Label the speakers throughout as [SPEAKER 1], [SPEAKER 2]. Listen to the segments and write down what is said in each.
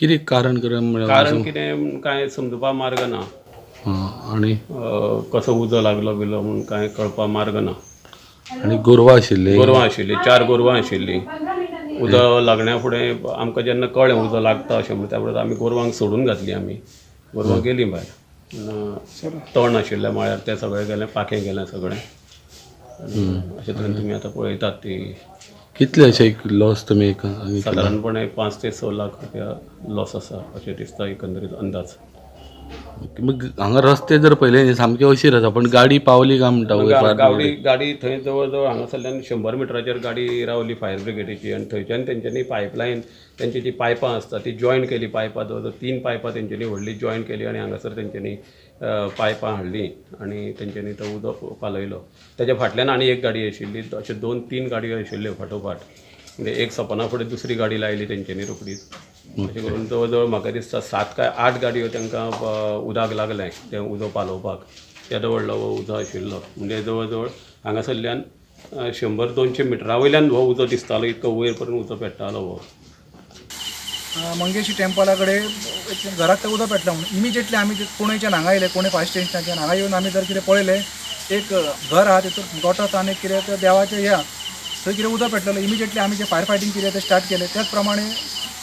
[SPEAKER 1] कितें कारण
[SPEAKER 2] कारण कितें कांय समजुपा मार्ग ना. आनी कसो उजो लागलो बिलो म्हूण कांय कळपा मार्ग ना.
[SPEAKER 1] आनी गोरवां आशिल्लीं?
[SPEAKER 2] गोरवां आशिल्लीं, 4 गोरवां आशिल्लीं. उजो लागण्या फुडें आमकां जेन्ना कळ्ळें उजो लागता अशें म्हणून त्या बरोबर आमी गोरवांक सोडून घातलीं. आमी गोरवां गेलीं भायर. तण आशिल्लें माळ्यार तें सगळें गेलें, पाखें गेलें सगळें. अशें तरेन तुमी आतां पळयतात ती
[SPEAKER 1] कितले अशें लॉस तुमी?
[SPEAKER 2] सादारणपणे 5 ते 6 लाख रुपया लॉस आसा अशें दिसता एकंदरीत अंदाज.
[SPEAKER 1] मग हांगा रस्ते जर पळयले सामके अशीर आसा, पण गाडी पावली काय म्हणटा?
[SPEAKER 2] गाडी गाडी थंय जवळ जवळ हांगासरल्यान 100 मिटराचेर गाडी रावली फायर ब्रिगेडीची आनी थंयच्यान तेंच्यांनी पायपलायन तेंची जी पायपां आसता ती जॉयन केली. पायपां जवळ जवळ 3 पायपां तेंच्यांनी व्हडली जॉयन केली आनी हांगासर तेंच्यांनी पायपां हाडली आनी तेंच्यांनी तो उदक पालयलो. तेज्या फाटल्यान आनी एक गाडी आशिल्ली, अश्यो 2-3 गाडयो आशिल्ल्यो फाटोफाट. म्हणजे एक सपना फुडें दुसरी गाडी लायली तेंच्यांनी रोखडीच. अशें करून जवळ जवळ म्हाका दिसता 7 काय 8 गाडयो तांकां उदक लागलें तें उदक पालोवपाक. तेदो व्हडलो हो उजो आशिल्लो. म्हणजे जवळ जवळ हांगासरल्यान 100-200 मिटरा वयल्यान हो उजो दिसतालो, इतको वयर पर्यंत उजो पेट्टालो हो.
[SPEAKER 3] मंगेशी टेम्पला कडेन घराक तें उदक पेटलां म्हणून इमिजिएटली आमी कोणेच्यान हांगा येयले, कोणे फायर स्टेशनाच्यान हांगा येवन आमी जर कितें पळयलें, एक घर आहा तितून गोठो आसा आनी कितें तें देवाचें हें आहा थंय कितें उदक पेटलेलें. इमिजिएटली आमी जें फायर फायटींग कितें तें स्टार्ट केलें. त्याच प्रमाणे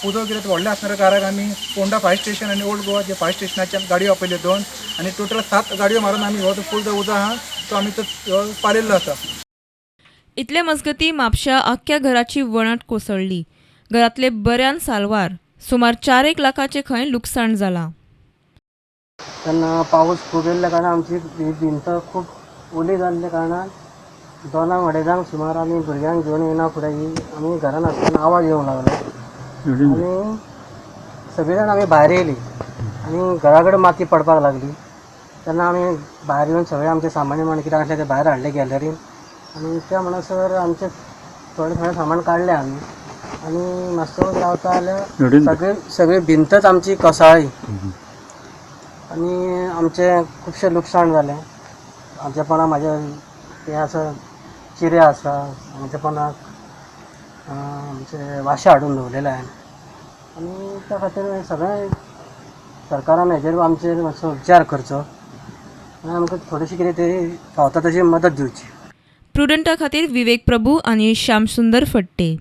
[SPEAKER 3] उदक कितें व्हडलें आसणाऱ्या कारणाक आमी पोंडा फायर स्टेशन आनी ओल्ड गोवा जे फायर स्टेशनाच्यान गाडयो आपयल्यो 2 आनी टोटल 7 गाडयो मारून आमी हो फूल जो उदक आहा तो आमी तो पालयल्लो आसा.
[SPEAKER 4] इतले मजगती म्हापश्या आख्ख्या घराची वणट कोसळ्ळी. घरांतले बऱ्यान साल्वार सुमार 4-1 लाखाचें खंय लुकसाण जालां.
[SPEAKER 5] तेन्ना पावस खूब येयल्ल्या कारणान आमची ही भिंत खूब ओली जाल्ल्या कारणान 2-2.5 सुमार आमी भुरग्यांक घेवन येना फुडें ही आमी घरान आसतना आवाज येवंक लागलो आनी सगळीं जाणां आमी भायर येयलीं आनी घरा कडेन माती पडपाक लागली. तेन्ना आमी भायर येवन सगळें आमचें सामान बिमान कितें आसलें तें भायर हाडलें गॅलरीन आनी त्या म्हणसर आमचें थोडें थोडें सामान काडलें आमी आनी मातसो रावता जाल्यार सगळी भिंतच आमची कोसळ्ळी आनी आमचें खुबशें लुकसाण जालें. आमच्या पोंदा म्हाजे हें आसा, चिरे आसा, आमच्या पोंदाक आमचे वाशे हाडून दवरलेले हांवें आनी त्या खातीर सगळें सरकारान हेजेर आमचेर मातसो विचार करचो आनी आमकां थोडीशी कितें तरी फावता तशी मदत दिवची.
[SPEAKER 4] प्रुडंटा खातीर विवेक प्रभू आनी श्यामसुंदर फट्टे.